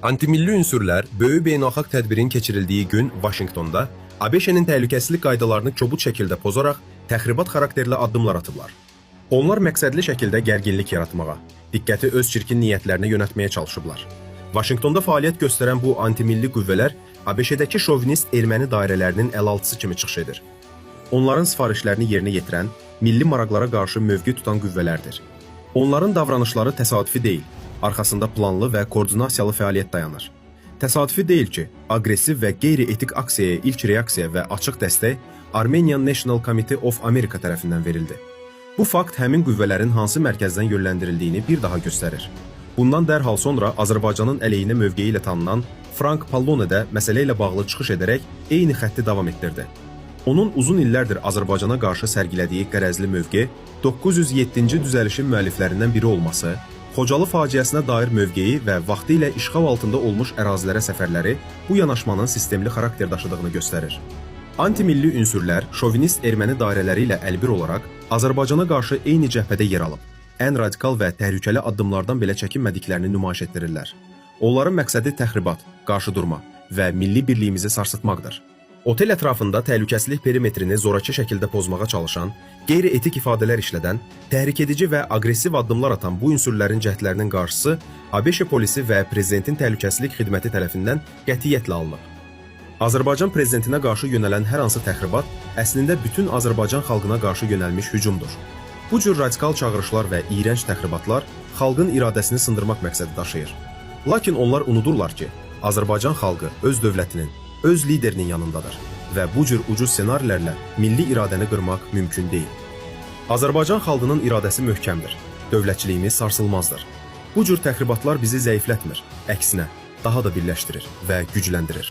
Antimilli ünsürlər böyük beynəlxalq tədbirin keçirildiyi gün Vaşinqtonda ABŞ-nin təhlükəsizlik qaydalarını kobud şəkildə pozaraq təxribat xarakterli addımlar atıblar. Onlar məqsədli şəkildə gərginlik yaratmağa, diqqəti öz çirkin niyyətlərinə yönəltməyə çalışıblar. Vaşinqtonda fəaliyyət göstərən bu antimilli qüvvələr ABŞ-dəki şovinist erməni dairələrinin əlaltısı kimi çıxış edir. Onların sifarişlərini yerinə yetirən, milli maraqlara qarşı mövqe tutan qüvvələrdir. Onların davranışları təsadüfi deyil, arxasında planlı və koordinasiyalı fəaliyyət dayanır. Təsadüfi deyil ki, aqressiv və qeyri-etik aksiyaya ilk reaksiya və açıq dəstək Armenian National Committee of America tərəfindən verildi. Bu fakt həmin qüvvələrin hansı mərkəzdən yönləndirildiyini bir daha göstərir. Bundan dərhal sonra Azərbaycanın əleyhinə mövqeyi ilə tanınan Frank Pallone də məsələ ilə bağlı çıxış edərək eyni xətti davam etdirdi. Onun uzun illərdir Azərbaycana qarşı sərgilədiyi qərəzli mövqe, 907-ci düzəlişin müəlliflərindən biri olması, Xocalı faciəsinə dair mövqeyi və vaxtilə işğal altında olmuş ərazilərə səfərləri bu yanaşmanın sistemli xarakter daşıdığını göstərir. Antimilli ünsürlər şovinist erməni dairələri ilə əlbir olaraq Azərbaycana qarşı eyni cəbhədə yer alıb, ən radikal və təhlükəli addımlardan belə çəkinmədiklərini nümayiş etdirirlər. Onların məqsədi təxribat, qarşıdurma və milli birliyimizi sarsıtmaqdır. Otel ətrafında təhlükəsizlik perimetrini zoraki şəkildə pozmağa çalışan, qeyri-etik ifadələr işlədən, təhrik edici və aqressiv addımlar atan bu ünsürlərin cəhdlərinin qarşısı ABŞ polisi və prezidentin təhlükəsizlik xidməti tərəfindən qətiyyətlə alınıb. Azərbaycan prezidentinə qarşı yönələn hər hansı təxribat əslində bütün Azərbaycan xalqına qarşı yönəlmiş hücumdur. Bu cür radikal çağırışlar və iyrənc təxribatlar xalqın iradəsini sındırmaq məqsədi daşıyır. Lakin onlar unudurlar ki, Azərbaycan xalqı öz dövlətinin, öz liderinin yanındadır və bu cür ucuz ssenarilərlə milli iradəni qırmaq mümkün deyil. Azərbaycan xalqının iradəsi möhkəmdir. Dövlətçiliyimiz sarsılmazdır. Bu cür təxribatlar bizi zəiflətmir, əksinə, daha da birləşdirir və gücləndirir.